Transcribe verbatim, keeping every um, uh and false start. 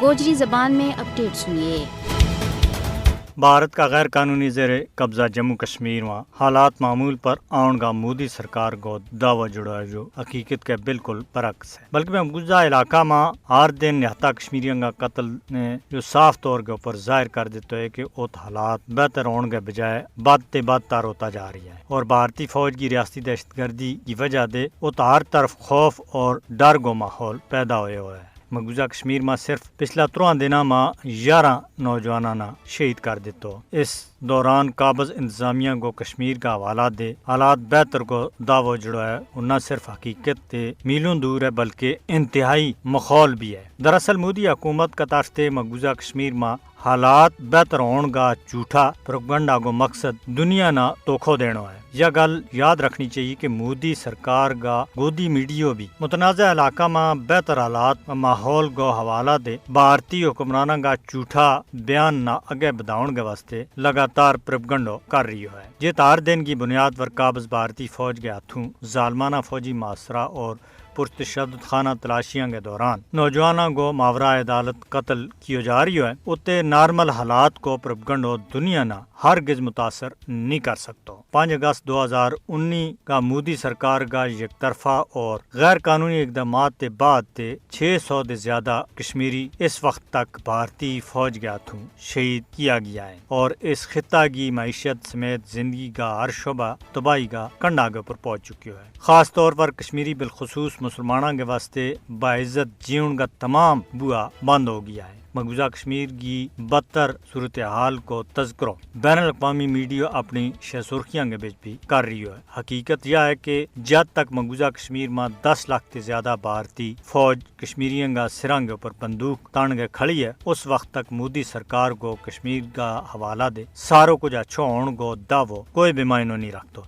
گوجری زبان میں اپڈیٹ سنیے۔ بھارت کا غیر قانونی زیر قبضہ جموں کشمیر ما حالات معمول پر آؤن کا مودی سرکار کو دعوی جڑا ہے، جو حقیقت کے بالکل برعکس ہے، بلکہ میں گزا علاقہ ما ہر دن نہتا کشمیریوں کا قتل نے جو صاف طور کے اوپر ظاہر کر دیتا ہے کہ ات حالات بہتر ہون کے بجائے بد تے بد تر ہوتا جا رہی ہے، اور بھارتی فوج کی ریاستی دہشت گردی کی وجہ دے ات ہر طرف خوف اور ڈر کو ماحول پیدا ہوئے ہوئے ہے۔ مقبوضہ کشمیر ما صرف پچھلا ترواں دناں ما یارہ نوجواناں نا شہید کر دیتو۔ اس دوران قابض انتظامیہ کو کشمیر کا حوالہ دے حالات بہتر کو دعوی جڑو ہے، اور نہ صرف حقیقت تے میلوں دور ہے بلکہ انتہائی ماحول بھی ہے۔ دراصل مودی حکومت کا طرف تے مقبوضہ کشمیر ما حالات بہتر ہون کا جھوٹا پروپیگنڈا کو مقصد دنیا نا توکھو دینو ہے۔ یا گل یاد رکھنی چاہیے کہ مودی سرکار کا گودی میڈیو بھی متنازعہ علاقہ ما بہتر حالات و ماحول کو حوالہ دے بھارتی حکمراناں کا جھوٹا بیان نا اگے بدھاؤن کے واسطے لگاتار پروپیگنڈو کر رہی ہے، جے تار دن کی بنیاد پر قابض بھارتی فوج کے ہاتھوں ظالمانہ فوجی محاصرہ اور پرتشدد خانہ تلاشیاں کے دوران نوجواناں کو ماورائے عدالت قتل کیو جا رہیو ہے، اتے نارمل حالات کو پروپیگنڈو دنیا نا ہرگز متاثر نہیں کر سکتو۔ پانچ اگست دو ہزار انی کا مودی سرکار کا یک طرفہ اور غیر قانونی اقدامات تے بعد تے چھ سو دے زیادہ کشمیری اس وقت تک بھارتی فوج کے ہاتھوں شہید کیا گیا ہے، اور اس خطہ کی معیشت سمیت زندگی کا ہر شعبہ تباہی کا کنڈا کے اوپر پہنچ چکیو ہے۔ خاص طور پر کشمیری بالخصوص مسلماناں کے واسطے باعزت جیون کا تمام بوا بند ہو گیا ہے۔ مقبوضہ کشمیر کی بدتر صورتحال کو تذکرو بین الاقوامی میڈیو اپنی شہ سرخیاں کے بچ بھی کر رہیو ہے۔ حقیقت یا ہے کہ جد تک مقبوضہ کشمیر ما دس لاکھ تے زیادہ بھارتی فوج کشمیریاں کا سراں کے اوپر بندوق تان کے کھڑی ہے، اس وقت تک مودی سرکار کو کشمیر کا حوالہ دے سارو کچھ اچھو ہون کو دعوو کوئی بھی معنی نہیں رکھتو۔